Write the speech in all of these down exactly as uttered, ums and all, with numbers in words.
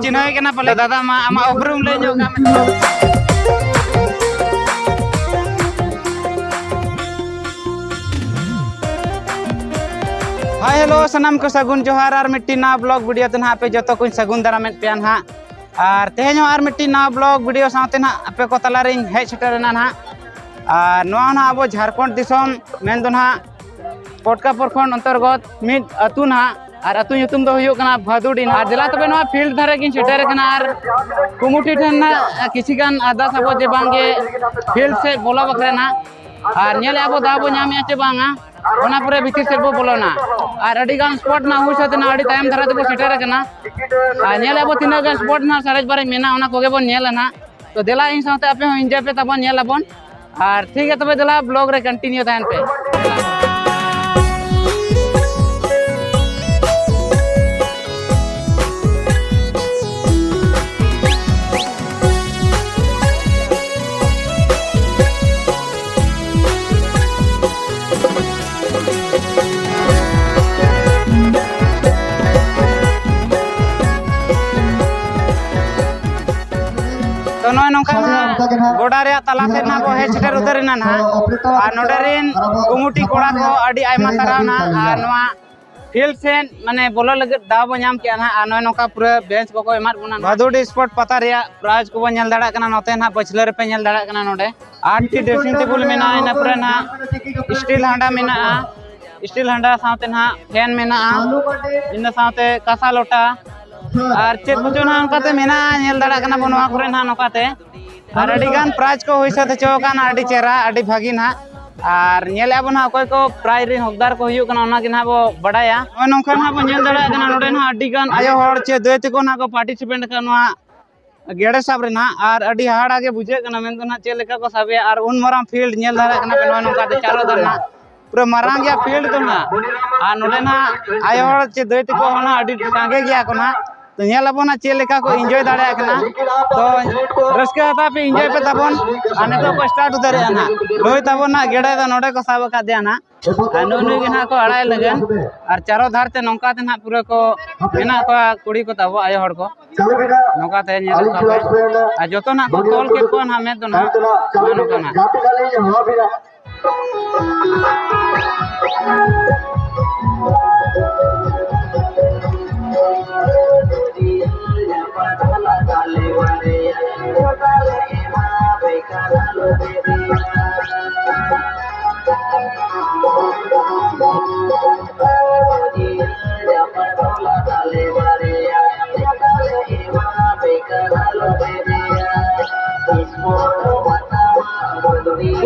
ᱪᱤᱱᱦᱟᱹᱣ ᱠᱟᱱᱟ ᱯᱟᱞᱮ᱾ ᱫᱟᱫᱟ, ᱢᱟ ᱟᱢᱟᱜ ᱩᱯᱨᱩᱢ ᱞᱟᱹᱭ ᱧᱚᱜ ᱠᱟᱜ ᱢᱮ᱾ ᱦᱟᱭ, ᱦᱮᱞᱳ, ᱥᱟᱱᱟᱢ ᱠᱚ ᱥᱟᱹᱜᱩᱱ ᱡᱚᱦᱟᱨ᱾ ᱟᱨ ᱢᱤᱫᱴᱤᱡ ᱱᱟᱣᱟ ᱵᱞᱚᱜ ᱵᱷᱤᱰᱤᱭᱳ ᱛᱮ ᱱᱟᱦᱟᱜ ᱟᱯᱮ ᱡᱚᱛᱚ ᱠᱚᱧ ᱥᱟᱹᱜᱩᱱ ᱫᱟᱨᱟᱢᱮᱫ ᱯᱮᱭᱟ ᱱᱟᱦᱟᱜ᱾ ᱟᱨ ᱛᱮᱦᱮᱧ ᱦᱚᱸ ᱟᱨ ᱢᱤᱫᱴᱤᱡ ᱱᱟᱣᱟ ᱵᱞᱚᱜ ᱵᱷᱤᱰᱤᱭᱳ ᱥᱟᱶᱛᱮ ᱱᱟᱦᱟᱜ ᱟᱯᱮ ᱠᱚ ᱛᱟᱞᱟᱨᱤᱧ ᱦᱮᱡ ᱥᱮᱴᱮᱨ ᱮᱱᱟ ᱱᱟᱦᱟᱜ᱾ ᱟᱨ ᱱᱚᱣᱟ ᱱᱟᱦᱟᱜ ᱟᱵᱚ ᱡᱷᱟᱲᱠᱷᱚᱸᱰ ᱫᱤᱥᱚᱢ ᱢᱮᱱᱫᱚ ᱱᱟᱦᱟᱜ ᱯᱚᱴᱠᱟ ᱯᱨᱚᱠᱷᱚᱸᱰ ᱚᱱᱛᱚᱨᱜᱚᱛ ᱢᱤᱫ ᱟᱹᱛᱩ ᱱᱟᱦᱟᱜ, ᱟᱨ ᱟᱹᱛᱩ ᱧᱩᱛᱩᱢ ᱫᱚ ᱦᱩᱭᱩᱜ ᱠᱟᱱᱟ ᱵᱷᱟᱫᱩᱰᱤ ᱱᱟᱦᱟᱜ᱾ ᱟᱨ ᱫᱮᱞᱟ ᱛᱚᱵᱮ ᱱᱚᱣᱟ ᱯᱷᱤᱞᱰ ᱫᱷᱟᱨᱮ ᱜᱤᱧ ᱥᱮᱴᱮᱨ ᱟᱠᱟᱱᱟ, ᱟᱨ ᱠᱚᱢᱤᱴᱤ ᱴᱷᱮᱱ ᱱᱟᱦᱟᱜ ᱠᱤᱪᱷᱤ ᱜᱟᱱ ᱟᱨᱫᱟᱥ ᱟᱵᱚ ᱡᱮ ᱵᱟᱝ ᱜᱮ ᱯᱷᱤᱞᱰ ᱥᱮᱫ ᱵᱚᱞᱚ ᱵᱟᱠᱷᱨᱟ ᱱᱟᱦᱟᱜ, ᱟᱨ ᱧᱮᱞᱮᱜᱼᱟ ᱵᱚ ᱫᱟᱣ ᱵᱚ ᱧᱟᱢᱮᱜᱼᱟ ᱪᱮ ᱵᱟᱝᱟ, ᱚᱱᱟ ᱯᱚᱨᱮ ᱵᱷᱤᱛᱤᱨ ᱥᱮᱫ ᱵᱚ ᱵᱚᱞᱚᱱᱟ᱾ ᱟᱨ ᱟᱹᱰᱤ ᱜᱟᱱ ᱥᱯᱚᱴ ᱱᱟᱦᱟᱜ ᱦᱩᱭ ᱥᱟᱹᱛ ᱮᱱᱟ, ᱟᱹᱰᱤ ᱛᱟᱭᱚᱢ ᱫᱷᱟᱨᱟ ᱛᱮᱵᱚ ᱥᱮᱴᱮᱨ ᱟᱠᱟᱱᱟ᱾ ᱟᱨ ᱧᱮᱞᱮᱜᱼᱟ ᱵᱚ ᱛᱤᱱᱟᱹᱜ ᱜᱟᱱ ᱥᱯᱚᱴ ᱱᱟᱦᱟᱜ ᱥᱟᱨᱮᱡ ᱵᱟᱨᱮᱡ ᱢᱮᱱᱟᱜᱼᱟ, ᱚᱱᱟ ᱠᱚᱜᱮ ᱵᱚᱱ ᱧᱮᱞᱟ ᱱᱟᱦᱟᱜ᱾ ᱛᱚ ᱫᱮᱞᱟ ᱤᱧ ᱥᱟᱶᱛᱮ ᱟᱯᱮ ᱦᱚᱸ ᱤᱱᱡᱚᱭ ᱯᱮ ᱛᱟᱵᱚᱱ, ᱧᱮᱞ ᱟᱵᱚᱱ᱾ ᱟᱨ ᱴᱷᱤᱠ ᱜᱮᱭᱟ ᱛᱚᱵᱮ, ᱫᱮᱞᱟ ᱵᱞᱚᱜ ᱨᱮ ᱠᱚᱱᱴᱤᱱᱤᱭᱩ ᱛᱟᱦᱮᱱ ᱯᱮ᱾ ᱛᱚ ᱱᱚᱜᱼᱚᱭ ᱱᱚᱝᱠᱟ ᱱᱟᱦᱟᱜ ᱜᱚᱰᱟ ᱨᱮᱭᱟᱜ ᱛᱟᱞᱟ ᱥᱮᱫ ᱱᱟᱦᱟᱜ ᱵᱚ ᱦᱮᱡ ᱥᱮᱴᱮᱨ ᱩᱛᱟᱹᱨ ᱮᱱᱟ ᱱᱟᱦᱟᱜ᱾ ᱟᱨ ᱱᱚᱰᱮ ᱨᱮᱱ ᱠᱚᱢᱤᱴᱤ ᱠᱚᱲᱟ ᱠᱚ ᱟᱹᱰᱤ ᱟᱭᱢᱟ ᱥᱟᱨᱦᱟᱣ ᱱᱟᱦᱟᱜ᱾ ᱟᱨ ᱱᱚᱣᱟ ᱯᱷᱤᱞᱰ ᱥᱮᱫ ᱢᱟᱱᱮ ᱵᱚᱞᱚ ᱞᱟᱹᱜᱤᱫ ᱫᱟᱣ ᱵᱚ ᱧᱟᱢ ᱠᱮᱜᱼᱟ ᱱᱟᱦᱟᱜ᱾ ᱟᱨ ᱱᱚᱜᱼᱚᱭ ᱱᱚᱝᱠᱟ ᱯᱩᱨᱟᱹ ᱵᱮᱧᱪ ᱠᱚᱠᱚ ᱮᱢᱟᱫ ᱵᱚᱱᱟ ᱱᱟᱦᱟᱜ᱾ ᱵᱷᱟᱫᱩᱰᱤ ᱥᱯᱚᱴ ᱯᱟᱛᱟ ᱨᱮᱭᱟᱜ ᱯᱨᱟᱭᱤᱡᱽ ᱠᱚᱵᱚ ᱧᱮᱞ ᱫᱟᱲᱮᱭᱟᱜ ᱠᱟᱱᱟ᱾ ᱱᱚᱛᱮ ᱱᱟᱦᱟᱜ ᱯᱟᱹᱪᱷᱞᱟᱹ ᱨᱮᱯᱮ ᱧᱮᱞ ᱫᱟᱲᱮᱭᱟᱜ ᱠᱟᱱᱟ, ᱱᱚᱰᱮ ᱟᱴ ᱴᱤ ᱰᱨᱮᱥᱤᱝ ᱴᱮᱵᱩᱞ ᱢᱮᱱᱟᱜᱼᱟ, ᱤᱱᱟᱹ ᱯᱚᱨᱮ ᱱᱟᱦᱟᱜ ᱥᱴᱤᱞ ᱦᱟᱸᱰᱟ ᱢᱮᱱᱟᱜᱼᱟ, ᱥᱴᱤᱞ ᱦᱟᱸᱰᱟ ᱥᱟᱶᱛᱮ ᱱᱟᱦᱟᱜ ᱯᱷᱮᱱ ᱢᱮᱱᱟᱜᱼᱟ, ᱤᱱᱟᱹ ᱥᱟᱶᱛᱮ ᱠᱟᱸᱥᱟ ᱞᱚᱴᱟ ᱟᱨ ᱪᱮᱫ ᱠᱚᱪᱚ ᱱᱟᱦᱟᱜ ᱚᱱᱠᱟᱛᱮ ᱢᱮᱱᱟᱜᱼᱟ, ᱧᱮᱞ ᱫᱟᱲᱮᱭᱟᱜ ᱠᱟᱱᱟ ᱵᱚᱱ ᱱᱚᱣᱟ ᱠᱚᱨᱮ ᱱᱟᱦᱟᱜ ᱱᱚᱝᱠᱟᱛᱮ᱾ ᱟᱨ ᱟᱹᱰᱤ ᱜᱟᱱ ᱯᱨᱟᱭᱤᱡᱽ ᱠᱚ ᱦᱩᱭ ᱥᱟᱹᱛ ᱦᱚᱪᱚ ᱟᱠᱟᱱᱟ, ᱟᱹᱰᱤ ᱪᱮᱦᱨᱟ, ᱟᱹᱰᱤ ᱵᱷᱟᱹᱜᱤ ᱱᱟᱦᱟᱜ᱾ ᱟᱨ ᱧᱮᱞᱮᱜᱼᱟ ᱵᱚᱱ ᱱᱟᱦᱟᱜ ᱚᱠᱚᱭ ᱠᱚ ᱯᱨᱟᱭᱤᱡᱽ ᱨᱮᱱ ᱦᱚᱠᱫᱟᱨ ᱠᱚ ᱦᱩᱭᱩᱜ ᱠᱟᱱᱟ, ᱚᱱᱟ ᱜᱮ ᱱᱟᱦᱟᱜ ᱵᱚ ᱵᱟᱰᱟᱭᱟ᱾ ᱱᱚᱜᱼᱚᱭ ᱱᱚᱝᱠᱟ ᱱᱟᱦᱟᱜ ᱵᱚᱱ ᱧᱮᱞ ᱫᱟᱲᱮᱭᱟᱜ ᱠᱟᱱᱟ, ᱱᱚᱰᱮ ᱱᱟᱦᱟᱜ ᱟᱹᱰᱤ ᱜᱟᱱ ᱟᱭᱳ ᱦᱚᱲ ᱪᱮ ᱫᱟᱹᱭ ᱛᱟᱠᱚ ᱱᱟᱦᱟᱜ ᱠᱚ ᱯᱟᱨᱴᱤᱥᱤᱯᱮᱴ ᱟᱠᱟᱫ ᱱᱚᱣᱟ ᱜᱮᱰᱮ ᱥᱟᱵ ᱨᱮ ᱱᱟᱦᱟᱜ᱾ ᱟᱨ ᱟᱹᱰᱤ ᱦᱟᱦᱟᱲᱟ ᱜᱮ ᱵᱩᱡᱷᱟᱹᱜ ᱠᱟᱱᱟ, ᱢᱮᱱᱫᱚ ᱱᱟᱦᱟᱜ ᱪᱮᱫ ᱞᱮᱠᱟ ᱠᱚ ᱥᱟᱵᱮᱜᱼᱟ᱾ ᱟᱨ ᱩᱱ ᱢᱟᱨᱟᱝ ᱯᱷᱤᱞᱰ ᱧᱮᱞ ᱫᱟᱲᱮᱭᱟᱜ ᱠᱟᱱᱟ ᱯᱮ, ᱱᱚᱜᱼᱚᱭ ᱱᱚᱝᱠᱟ ᱛᱮ ᱪᱟᱨᱚ ᱫᱷᱟᱨᱮ ᱱᱟᱦᱟᱜ ᱯᱩᱨᱟᱹ ᱢᱟᱨᱟᱝ ᱜᱮᱭᱟ ᱯᱷᱤᱞᱰ ᱫᱚ ᱱᱟᱦᱟᱜ᱾ ᱟᱨ ᱱᱚᱰᱮ ᱱᱟᱦᱟᱜ ᱟᱭᱳ ᱦᱚᱲ ᱪᱮ ᱫᱟᱹᱭ ᱛᱟᱠᱚ ᱦᱚᱸ ᱱᱟᱦᱟᱜ ᱟᱹᱰᱤ ᱥᱟᱸᱜᱮ ᱜᱮᱭᱟ ᱠᱚ ᱱᱟᱦᱟᱜ᱾ ᱛᱚ ᱧᱮᱞ ᱟᱵᱚᱱ ᱦᱟᱸᱜ ᱪᱮᱫ ᱞᱮᱠᱟ ᱠᱚ ᱤᱱᱡᱚᱭ ᱫᱟᱲᱮᱭᱟᱜ ᱠᱟᱱᱟ᱾ ᱛᱚ ᱨᱟᱹᱥᱠᱟᱹ ᱦᱟᱛᱟᱣ ᱯᱮ, ᱤᱱᱡᱚᱭ ᱯᱮ ᱛᱟᱵᱚᱱ᱾ ᱟᱨ ᱱᱤᱛᱚᱜ ᱠᱚ ᱥᱴᱟᱨᱴ ᱩᱛᱟᱹᱨᱮᱜᱼᱟ ᱱᱟᱦᱟᱜ᱾ ᱱᱩᱭ ᱛᱟᱵᱚᱱ ᱱᱟᱦᱟᱜ ᱜᱮᱰᱮ ᱫᱚ ᱱᱚᱰᱮ ᱠᱚ ᱥᱟᱵ ᱟᱠᱟᱫᱮᱭᱟ ᱱᱟᱦᱟᱜ᱾ ᱟᱨ ᱱᱩᱜᱼᱩ ᱱᱩᱭ ᱜᱮ ᱱᱟᱦᱟᱜ ᱠᱚ ᱟᱲᱟᱭ ᱞᱟᱹᱜᱤᱫ᱾ ᱟᱨ ᱪᱟᱨᱚ ᱫᱷᱟᱨ ᱛᱮ ᱱᱚᱝᱠᱟ ᱛᱮ ᱱᱟᱦᱟᱜ ᱯᱩᱨᱟᱹ ᱠᱚ ᱢᱮᱱᱟᱜ ᱠᱚᱣᱟ ᱠᱩᱲᱤ ᱠᱚ ᱛᱟᱵᱚ, ᱟᱭᱳ ᱦᱚᱲ ᱠᱚ᱾ ᱱᱚᱝᱠᱟ ᱛᱮ ᱧᱮᱞ ᱠᱚᱣᱟ ᱯᱮ᱾ ᱟᱨ ᱡᱚᱛᱚ ᱱᱟᱦᱟᱜ ᱠᱚ ᱛᱚᱞ ᱠᱮᱫ ᱠᱚᱣᱟ ᱱᱟᱦᱟᱜ ᱢᱮᱫ ᱫᱚ ᱱᱟᱦᱟᱜ᱾ ᱱᱚᱜᱼᱚ ᱱᱚᱝᱠᱟ ᱱᱟᱦᱟᱜ᱾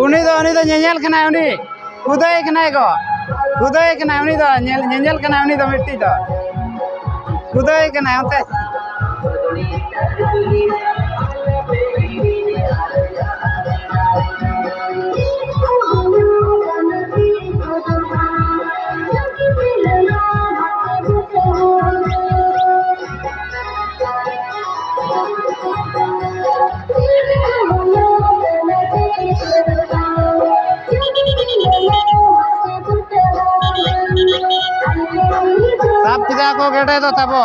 ᱩᱱᱤ ᱫᱚ, ᱩᱱᱤ ᱫᱚ ᱧᱮᱧᱮᱞ ᱠᱟᱱᱟᱭ, ᱩᱱᱤ ᱠᱷᱩᱫᱟᱹᱭ ᱠᱟᱱᱟᱭ ᱜᱚ, ᱠᱷᱩᱫᱟᱹᱭ ᱠᱟᱱᱟᱭ ᱩᱱᱤ ᱫᱚ, ᱧᱮᱞ, ᱧᱮᱧᱮᱞ ᱠᱟᱱᱟᱭ ᱩᱱᱤ ᱫᱚ ᱢᱤᱫᱴᱤᱡ ᱫᱚ᱾ ᱠᱷᱩᱫᱟᱹᱭ ᱠᱟᱱᱟᱭ ᱚᱱᱛᱮ᱾ ᱥᱟᱵ ᱠᱮᱫᱟ ᱠᱚ ᱜᱮᱰᱮ ᱫᱚ ᱛᱟᱵᱚ᱾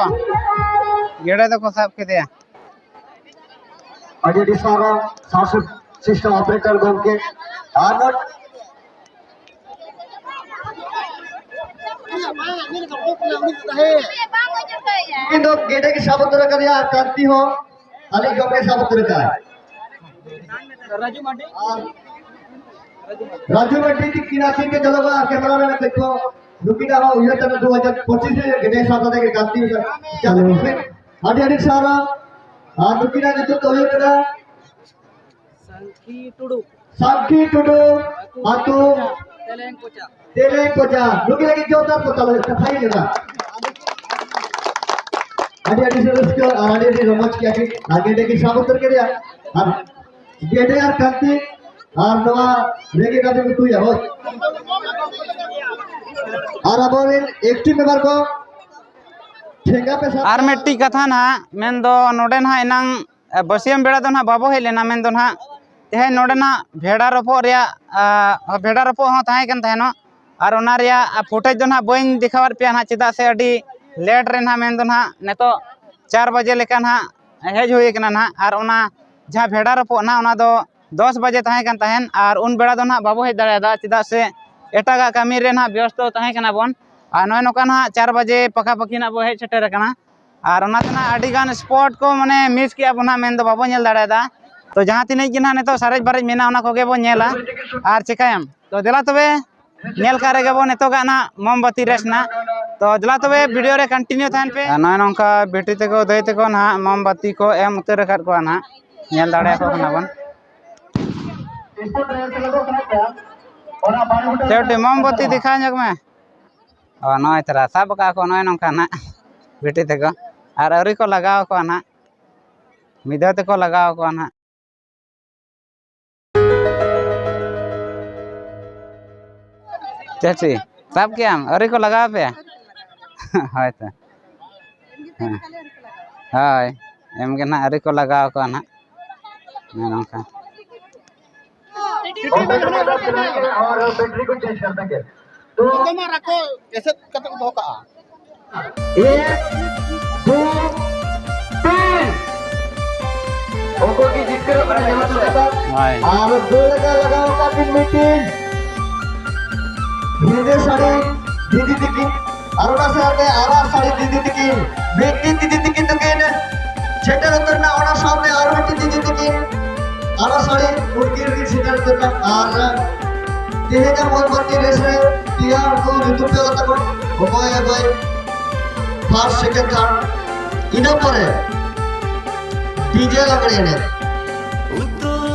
ᱜᱮᱰᱮ ᱫᱚᱠᱚ ᱥᱟᱵ ᱠᱮᱫᱮᱭᱟ᱾ ᱟᱹᱰᱤ ᱟᱹᱰᱤ ᱥᱟᱨᱦᱟᱣ ᱥᱟᱣᱩᱱᱰ ᱥᱤᱥᱴᱮᱢ ᱚᱯᱟᱨᱮᱴᱚᱨ ᱜᱚᱢᱠᱮ᱾ ᱟᱨ ᱱᱚᱰᱮ ᱤᱧ ᱫᱚ ᱜᱮᱰᱮ ᱜᱮ ᱥᱟᱵ ᱩᱛᱟᱹᱨ ᱟᱠᱟᱫᱮᱭᱟ ᱟᱨ ᱠᱟᱱᱛᱤ ᱦᱚᱸ ᱟᱹᱞᱤᱧ ᱜᱚᱢᱠᱮ ᱥᱟᱵ ᱩᱛᱟᱹᱨ ᱟᱠᱟᱫᱟᱭ᱾ ᱨᱟᱡᱩ ᱢᱟᱨᱰᱤ᱾ ᱟᱨ ᱨᱟᱡᱩ ᱢᱟᱨᱰᱤ ᱛᱤᱠᱤᱱ ᱟᱹᱠᱤᱱ ᱜᱮ ᱪᱟᱞᱟᱜᱼᱟ ᱟᱨ ᱠᱮᱢᱮᱨᱟ ᱢᱮᱱ ᱠᱚ ᱱᱩᱠᱤᱱᱟᱜ ᱦᱚᱸ ᱩᱭᱦᱟᱹᱨ ᱛᱟᱦᱮᱱᱟ ᱫᱩ ᱦᱟᱡᱟᱨ ᱯᱚᱸᱪᱤᱥ ᱨᱮ ᱜᱮᱰᱮ ᱥᱟᱵ ᱠᱟᱛᱮ ᱜᱮ ᱠᱟᱱᱛᱤ ᱦᱮᱞᱳ᱾ ᱟᱹᱰᱤ ᱟᱹᱰᱤ ᱥᱟᱨᱦᱟᱣ᱾ ᱟᱨ ᱱᱩᱠᱤᱱᱟᱜ ᱧᱩᱛᱩᱢ ᱫᱚ ᱦᱩᱭᱩᱜ ᱠᱟᱱᱟ ᱥᱟᱝᱠᱷᱤ ᱴᱩᱰᱩ᱾ ᱥᱟᱝᱠᱷᱤ ᱴᱩᱰᱩ, ᱟᱹᱛᱩ ᱟᱹᱛᱩ ᱛᱮᱞᱮᱝ ᱠᱚᱪᱟ᱾ ᱛᱮᱞᱮᱝ ᱠᱚᱪᱟ᱾ ᱱᱩᱠᱤᱱ ᱞᱟᱹᱜᱤᱫ ᱡᱳᱨᱫᱟᱨ ᱠᱚ ᱛᱟᱞᱮ ᱛᱟᱯᱷᱟᱭ ᱞᱮᱫᱟ᱾ ᱟᱹᱰᱤ ᱟᱹᱰᱤ ᱨᱟᱹᱥᱠᱟᱹ ᱟᱨ ᱟᱹᱰᱤ ᱟᱹᱰᱤ ᱨᱚᱢᱚᱡᱽ ᱠᱮᱫᱟ ᱠᱤᱱ᱾ ᱟᱨ ᱜᱮᱰᱮ ᱠᱤᱱ ᱥᱟᱵ ᱩᱛᱟᱹᱨ ᱠᱮᱫᱮᱭᱟ᱾ ᱟᱨ ᱜᱮᱰᱮ ᱟᱨ ᱠᱟᱱᱛᱤ ᱟᱨ ᱱᱚᱣᱟ ᱨᱮᱸᱜᱮᱡ ᱟᱹᱰᱤ ᱩᱛᱩᱭᱟ, ᱦᱳᱭ᱾ ᱟᱨ ᱟᱵᱚᱨᱮᱱ ᱮᱠᱴᱤᱵᱷ ᱢᱮᱢᱵᱟᱨ ᱠᱚ, ᱟᱨ ᱢᱤᱫᱴᱤᱡ ᱠᱟᱛᱷᱟ ᱱᱟᱦᱟᱜ, ᱢᱮᱱᱫᱚ ᱱᱚᱰᱮ ᱱᱟᱦᱟᱜ ᱮᱱᱟᱝ, ᱮ, ᱵᱟᱹᱥᱭᱟᱹᱢ ᱵᱮᱲᱟ ᱫᱚ ᱱᱟᱦᱟᱜ ᱵᱟᱵᱚ ᱦᱮᱡ ᱞᱮᱱᱟ, ᱢᱮᱱᱫᱚ ᱱᱟᱦᱟᱜ ᱛᱮᱦᱮᱧ ᱱᱚᱰᱮ ᱱᱟᱦᱟᱜ ᱵᱷᱮᱰᱟ ᱨᱚᱯᱚᱜ ᱨᱮᱭᱟᱜ, ᱟ, ᱵᱷᱮᱰᱟ ᱨᱚᱯᱚᱜ ᱦᱚᱸ ᱛᱟᱦᱮᱸ ᱠᱟᱱ ᱛᱟᱦᱮᱱᱚᱜ, ᱟᱨ ᱚᱱᱟ ᱨᱮᱭᱟᱜ, ᱟ, footage ᱫᱚ ᱱᱟᱦᱟᱜ ᱵᱟᱹᱧ ᱫᱮᱠᱷᱟᱣᱟᱫ ᱯᱮᱭᱟ ᱱᱟᱦᱟᱜ, ᱪᱮᱫᱟᱜ ᱥᱮ ᱟᱹᱰᱤ late ᱨᱮ ᱱᱟᱦᱟᱜ, ᱢᱮᱱᱫᱚ ᱱᱟᱦᱟᱜ ᱱᱤᱛᱚᱜ ᱪᱟᱨ ᱵᱟᱡᱮ ᱞᱮᱠᱟ ᱱᱟᱦᱟᱜ ᱦᱮᱡ ᱦᱩᱭ ᱠᱟᱱᱟ ᱱᱟᱦᱟᱜ, ᱟᱨ ᱚᱱᱟ ᱡᱟᱦᱟᱸ ᱵᱷᱮᱰᱟ ᱨᱚᱯᱚᱜ ᱱᱟᱦᱟᱜ, ᱚᱱᱟ ᱫᱚ ᱫᱚᱥ ᱵᱟᱡᱮ ᱛᱟᱦᱮᱸ ᱠᱟᱱ ᱛᱟᱦᱮᱸᱱ, ᱟᱨ ᱩᱱ ᱵᱮᱲᱟ ᱫᱚ ᱱᱟᱦᱟᱜ ᱵᱟᱵᱚ ᱦᱮᱡ ᱫᱟᱲᱮᱭᱟᱫᱟ, ᱪᱮᱫᱟᱜ ᱥᱮ ᱮᱴᱟᱜᱟᱜ ᱠᱟᱹᱢᱤ ᱨᱮ ᱱᱟᱦᱟᱜ ᱵᱮᱥᱛᱚ ᱛᱟᱦᱮᱸ ᱠᱟᱱᱟ ᱵᱚᱱ᱾ ᱟᱨ ᱱᱚᱜᱼᱚᱭ ᱱᱚᱝᱠᱟ ᱱᱟᱦᱟᱜ ᱪᱟᱨ ᱵᱟᱡᱮ ᱯᱟᱠᱟ ᱯᱟᱠᱤ ᱱᱟᱦᱟᱜ ᱵᱚ ᱦᱮᱡ ᱥᱮᱴᱮᱨ ᱟᱠᱟᱱᱟ, ᱟᱨ ᱚᱱᱟᱛᱮ ᱱᱟᱦᱟᱜ ᱟᱹᱰᱤ ᱜᱟᱱ spot ᱠᱚ ᱢᱟᱱᱮ miss ᱠᱮᱜᱼᱟ ᱵᱚᱱ ᱱᱟᱦᱟᱜ, ᱢᱮᱱᱫᱚ ᱵᱟᱵᱚ ᱧᱮᱞ ᱫᱟᱲᱮᱭᱟᱫᱟ᱾ ᱛᱚ ᱡᱟᱦᱟᱸ ᱛᱤᱱᱟᱹᱜ ᱜᱮ ᱱᱟᱦᱟᱜ ᱱᱤᱛᱚᱜ ᱥᱟᱨᱮᱡ ᱵᱟᱨᱮᱡ ᱢᱮᱱᱟᱜᱼᱟ, ᱚᱱᱟ ᱠᱚᱜᱮ ᱵᱚᱱ ᱧᱮᱞᱟ, ᱟᱨ ᱪᱤᱠᱟᱹᱭᱟᱢ᱾ ᱛᱚ ᱫᱮᱞᱟ ᱛᱚᱵᱮ, ᱧᱮᱞ ᱠᱟᱜ ᱨᱮᱜᱮ ᱵᱚᱱ ᱱᱤᱛᱚᱜᱟᱜ ᱱᱟᱦᱟᱜ ᱢᱳᱢᱵᱟᱛᱤ race ᱱᱟᱦᱟᱜ᱾ ᱛᱚ ᱫᱮᱞᱟ ᱛᱚᱵᱮ video ᱨᱮ continue ᱛᱟᱦᱮᱱ ᱯᱮ᱾ ᱟᱨ ᱱᱚᱜᱼᱚᱭ ᱱᱚᱝᱠᱟ ᱵᱤᱴᱤ ᱛᱟᱠᱚ ᱫᱟᱹᱭ ᱛᱟᱠᱚ ᱱᱟᱦᱟᱜ ᱢᱳᱢᱵᱟᱛᱤ ᱠᱚ ᱮᱢ ᱩᱛᱟᱹᱨ ᱟᱠᱟᱫ ᱠᱚᱣᱟ ᱱᱟᱦᱟᱜ, ᱧᱮᱞ ᱫᱟᱲᱮᱭᱟᱠᱚ ᱠᱟᱱᱟ ᱵᱚᱱ᱾ ᱪᱮᱣᱴᱤ ᱢᱳᱢᱵᱟᱛᱤ ᱫᱮᱠᱷᱟᱣ ᱧᱚᱜ ᱢᱮ᱾ ᱚ, ᱱᱚᱜᱼᱚᱭ ᱛᱚᱨᱟ ᱥᱟᱵ ᱟᱠᱟᱫ ᱠᱚ ᱱᱚᱜᱼᱚᱭ ᱱᱚᱝᱠᱟ ᱱᱟᱦᱟᱜ ᱵᱤᱴᱤ ᱛᱟᱠᱚ, ᱟᱨ ᱟᱹᱣᱨᱤ ᱠᱚ ᱞᱟᱜᱟᱣ ᱠᱚᱣᱟ ᱱᱟᱦᱟᱜ, ᱢᱤᱫ ᱫᱷᱟᱣ ᱛᱮᱠᱚ ᱞᱟᱜᱟᱣ ᱠᱚᱣᱟ ᱱᱟᱦᱟᱜ᱾ ᱪᱮᱫ ᱪᱮᱫ? ᱥᱟᱵ ᱠᱮᱜᱼᱟᱢ? ᱟᱹᱣᱨᱤ ᱠᱚ ᱞᱟᱜᱟᱣ ᱯᱮᱭᱟ? ᱦᱳᱭ ᱛᱚ᱾ ᱦᱮᱸ᱾ ᱦᱳᱭ᱾ ᱮᱢ ᱜᱮ ᱱᱟᱦᱟᱜ ᱟᱹᱣᱨᱤ ᱠᱚ ᱞᱟᱜᱟᱣ ᱠᱚᱣᱟ ᱱᱟᱦᱟᱜ᱾ ᱱᱚᱜᱼᱚ ᱱᱚᱝᱠᱟ᱾ और बैटरी को चेंज कर देंगे। तो ᱱᱤᱛᱚᱜ ᱢᱟ ᱨᱟᱠᱚ ᱮᱥᱮᱫ ᱠᱟᱛᱮ ᱠᱚ ᱫᱚᱦᱚ ᱠᱟᱜᱼᱟ᱾ एक, दो, तीन। ᱚᱠᱚᱭ ᱠᱤ ᱡᱤᱛᱠᱟᱹᱨᱚᱜ ᱠᱟᱱᱟ, ᱧᱮᱞ ᱦᱚᱪᱚ ᱠᱟᱛᱟ᱾ ᱦᱳᱭ᱾ ᱟᱨ ᱫᱟᱹᱲ ᱞᱮᱠᱟ ᱞᱟᱜᱟᱣ ᱟᱠᱟᱫ ᱵᱤᱱ ᱢᱤᱫᱴᱤᱱ᱾ ᱦᱮᱸᱫᱮ ᱥᱟᱹᱲᱤ ᱫᱤᱫᱤ ᱛᱤᱠᱤᱱ, ᱟᱨ ᱚᱱᱟ ᱥᱟᱶᱛᱮ ᱟᱨᱟᱜ ᱥᱟᱹᱲᱤ ᱫᱤᱫᱤ ᱛᱤᱠᱤᱱ᱾ ᱢᱤᱫᱴᱤᱱ ᱫᱤᱫᱤ ᱛᱤᱠᱤᱱ ᱫᱚᱠᱤᱱ ᱥᱮᱴᱮᱨ ᱩᱛᱟᱹᱨ ᱮᱱᱟ, ᱚᱱᱟ ᱥᱟᱶᱛᱮ ᱟᱨ ᱢᱤᱫᱴᱤᱱ ᱫᱤᱫᱤ ᱛᱤᱠᱤᱱ ᱟᱨᱟᱜ ᱥᱟᱹᱲᱤ ᱩᱱᱠᱤᱱ ᱠᱤᱱ ᱥᱮᱴᱮᱨ ᱩᱛᱟᱹᱨ ᱮᱱᱟ᱾ ᱟᱨ ᱛᱮᱦᱮᱧᱟᱜ ᱢᱳᱢᱵᱟᱛᱤ race ᱨᱮ ᱯᱮᱭᱟ ᱩᱱᱠᱩ ᱧᱩᱛᱩᱢ ᱛᱮ ᱛᱟᱠᱚ, ᱚᱠᱚᱭ ᱚᱠᱚᱭ first, second, third᱾ ᱤᱱᱟᱹ ᱯᱚᱨᱮ DJ ᱞᱟᱜᱽᱲᱮ ᱮᱱᱮᱡ,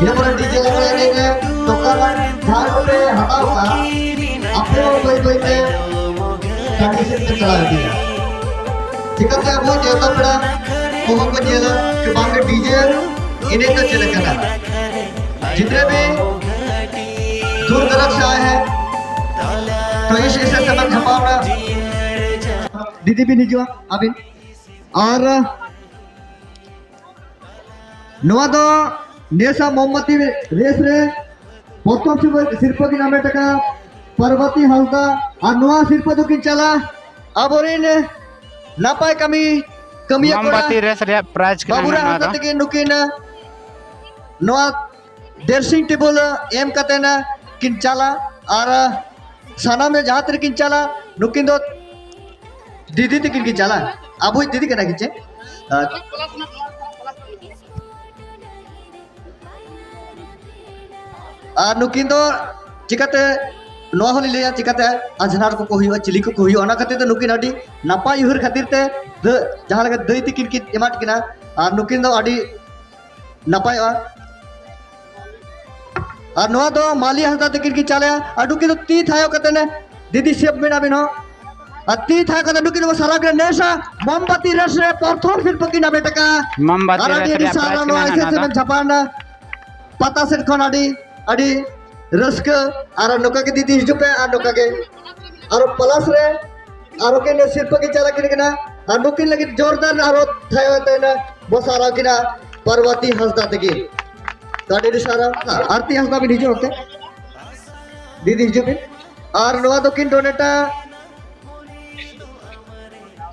ᱤᱱᱟᱹ ᱯᱚᱨᱮ DJ ᱞᱟᱜᱽᱲᱮ ᱮᱱᱮᱡ ᱨᱮ ᱴᱚᱠᱟ ᱡᱟᱦᱟᱸ ᱠᱚᱯᱮ ᱦᱟᱛᱟᱣ ᱠᱟᱜᱼᱟ, ᱟᱯᱮ ᱦᱚᱸ ᱵᱟᱹᱭ ᱵᱟᱹᱭ ᱛᱮ ᱴᱟᱺᱰᱤ ᱥᱮᱫ ᱯᱮ ᱪᱟᱞᱟᱣ ᱤᱫᱤᱜᱼᱟ᱾ ᱪᱤᱠᱟᱹᱛᱮ ᱟᱵᱚ ᱱᱮᱣᱛᱟ ᱯᱮᱲᱟ ᱠᱚᱦᱚᱸ ᱠᱚ ᱧᱮᱞᱟ ᱡᱮ ᱵᱟᱝ DJ ᱮᱱᱮᱡ ᱫᱚ ᱪᱮᱫ ᱞᱮᱠᱟᱱᱟ᱾ जितने भी दूर दराज से आए हैं, तो इस हिस्से से मत घबराओ ना। ᱫᱤᱫᱤ ᱵᱤᱱ ᱦᱤᱡᱩᱜᱼᱟ ᱟᱹᱵᱤᱱ᱾ ᱟᱨ ᱱᱚᱣᱟ ᱫᱚ ᱱᱮᱥᱟ ᱢᱳᱢᱵᱟᱛᱤ ᱨᱮᱥ ᱨᱮ ᱯᱨᱚᱛᱷᱚᱢ ᱥᱤᱨᱯᱟᱹ, ᱥᱤᱨᱯᱟᱹ ᱠᱤᱱ ᱦᱟᱢᱮᱴ ᱟᱠᱟᱫ ᱯᱟᱨᱵᱚᱛᱤ ᱦᱟᱸᱥᱫᱟ᱾ ᱟᱨ ᱱᱚᱣᱟ ᱥᱤᱨᱯᱟᱹ ᱫᱚᱠᱤᱱ ᱪᱟᱞᱟ ᱟᱵᱚᱨᱮᱱ ᱱᱟᱯᱟᱭ ᱠᱟᱹᱢᱤ ᱠᱟᱹᱢᱤᱭᱟᱹ ᱠᱚᱲᱟ ᱢᱳᱢᱵᱟᱛᱤ ᱨᱮᱥ ᱨᱮᱭᱟᱜ ᱯᱨᱟᱭᱤᱡᱽ ᱠᱟᱱᱟ ᱵᱟᱵᱩᱨᱟᱢ ᱱᱚᱣᱟ ᱦᱟᱸᱥᱫᱟ ᱫᱚ᱾ ᱛᱟᱹᱠᱤᱱ ᱱᱩᱠᱤᱱ ᱱᱚᱣᱟ ᱰᱨᱮᱥᱤᱝ ᱴᱮᱵᱚᱞ ᱮᱢ ᱠᱟᱛᱮ ᱱᱟ ᱠᱤᱱ ᱪᱟᱞᱟ᱾ ᱟᱨ ᱥᱟᱱᱟᱢ ᱡᱟᱦᱟᱸ ᱛᱤᱱᱟᱹᱜ ᱠᱤᱱ ᱪᱟᱞᱟ, ᱱᱩᱠᱤᱱ ᱫᱚ ᱫᱤᱫᱤ ᱛᱟᱹᱠᱤᱱ ᱠᱤᱱ ᱪᱟᱞᱟ᱾ ᱟᱵᱚᱭᱤᱡ ᱫᱤᱫᱤ ᱠᱟᱱᱟ ᱠᱤᱱ ᱪᱮ? ᱟᱨ ᱟᱨ ᱱᱩᱠᱤᱱ ᱫᱚ ᱪᱤᱠᱟᱹᱛᱮ, ᱱᱚᱣᱟ ᱦᱚᱸᱞᱤᱧ ᱞᱟᱹᱭᱟ, ᱪᱤᱠᱟᱹᱛᱮ ᱟᱡᱷᱱᱟᱨ ᱠᱚᱠᱚ ᱦᱩᱭᱩᱜᱼᱟ, ᱪᱤᱞᱤ ᱠᱚᱠᱚ ᱦᱩᱭᱩᱜᱼᱟ, ᱚᱱᱟ ᱠᱷᱟᱹᱛᱤᱨ ᱛᱮ ᱱᱩᱠᱤᱱ ᱟᱹᱰᱤ ᱱᱟᱯᱟᱭ ᱩᱭᱦᱟᱹᱨ ᱠᱷᱟᱹᱛᱤᱨ ᱛᱮ ᱫᱟᱹ-, ᱡᱟᱦᱟᱸ ᱞᱮᱠᱟ ᱫᱟᱹᱭ ᱛᱟᱹᱠᱤᱱ ᱠᱤᱱ ᱮᱢᱟᱫ ᱠᱤᱱᱟ, ᱟᱨ ᱱᱩᱠᱤᱱ ᱫᱚ ᱟᱹᱰᱤ ᱱᱟᱯᱟᱭᱚᱜᱼᱟ᱾ ᱟᱨ ᱱᱚᱣᱟ ᱫᱚ ᱢᱟᱞᱤ ᱦᱟᱸᱥᱫᱟ ᱛᱟᱹᱠᱤᱱ ᱠᱤᱱ ᱪᱟᱞᱮᱜᱼᱟ᱾ ᱟᱨ ᱱᱩᱠᱤᱱ ᱫᱚ ᱛᱤ ᱛᱷᱟᱭᱚ ᱠᱟᱛᱮ ᱱᱮ ᱫᱤᱫᱤ ᱥᱮᱵ ᱵᱮᱱ ᱟᱵᱤᱱ ᱦᱚᱸ᱾ ᱟᱨ ᱛᱤ ᱛᱷᱟᱭᱚ ᱠᱟᱛᱮ ᱱᱩᱠᱤᱱ ᱫᱚ ᱥᱟᱨᱟ ᱠᱤᱱ ᱱᱮᱥᱟ ᱢᱳᱢᱵᱟᱛᱤ ᱨᱮᱥ ᱨᱮ ᱯᱨᱚᱛᱷᱚᱢ ᱥᱤᱨᱯᱟᱹ ᱠᱤᱱ ᱦᱟᱢᱮᱴ ᱟᱠᱟᱫᱼᱟ᱾ ᱢᱳᱢᱵᱟᱛᱤ ᱟᱨ ᱨᱮᱥ ᱟᱹᱰᱤ ᱟᱹᱰᱤ ᱨᱮᱭᱟᱜ ᱥᱟᱨᱦᱟᱣ ᱯᱨᱟᱭᱤᱡᱽ ᱱᱚᱣᱟ ᱠᱟᱱᱟ ᱦᱤᱥᱟᱹᱵ ᱱᱚᱣᱟ ᱥᱮᱵᱮᱱ ᱫᱚ᱾ ᱡᱷᱟᱯᱟᱱ ᱯᱟᱛᱟ ᱥᱮᱫ ᱠᱷᱚᱱ ᱟᱹᱰᱤ ᱟᱹᱰᱤ ᱨᱟᱹᱥᱠᱟᱹ᱾ ᱟᱨ ᱱᱚᱝᱠᱟ ᱜᱮ ᱫᱤᱫᱤ ᱦᱤᱡᱩᱜ ᱯᱮ, ᱟᱨ ᱱᱚᱝᱠᱟ ᱜᱮ ᱟᱨᱚ ᱯᱞᱟᱥ ᱨᱮ ᱟᱨᱚ ᱠᱤᱱ ᱥᱤᱨᱯᱟᱹ ᱠᱤᱱ ᱪᱟᱞ ᱟᱹᱠᱤᱱ ᱠᱟᱱᱟ᱾ ᱟᱨ ᱱᱩᱠᱤᱱ ᱞᱟᱹᱜᱤᱫ ᱡᱳᱨᱫᱟᱨ ᱟᱨᱚ ᱛᱷᱟᱭᱚ ᱛᱮ ᱵᱚ ᱥᱟᱨᱦᱟᱣ ᱠᱤᱱᱟ ᱯᱟᱨᱵᱚᱛᱤ ᱦᱟᱸᱥᱫᱟ ᱛᱟᱹᱠᱤᱱ᱾ ᱛᱚ ᱟᱹᱰᱤ ᱟᱹᱰᱤ ᱥᱟᱨᱦᱟᱣ᱾ ᱟᱨᱛᱤ ᱦᱟᱸᱥᱫᱟ ᱵᱤᱱ ᱦᱤᱡᱩᱜ ᱚᱱᱛᱮ, ᱫᱤᱫᱤ ᱦᱤᱡᱩᱜ ᱵᱤᱱ᱾ ᱟᱨ ᱱᱚᱣᱟ ᱫᱚᱠᱤᱱ ᱰᱚᱱᱮᱴᱟ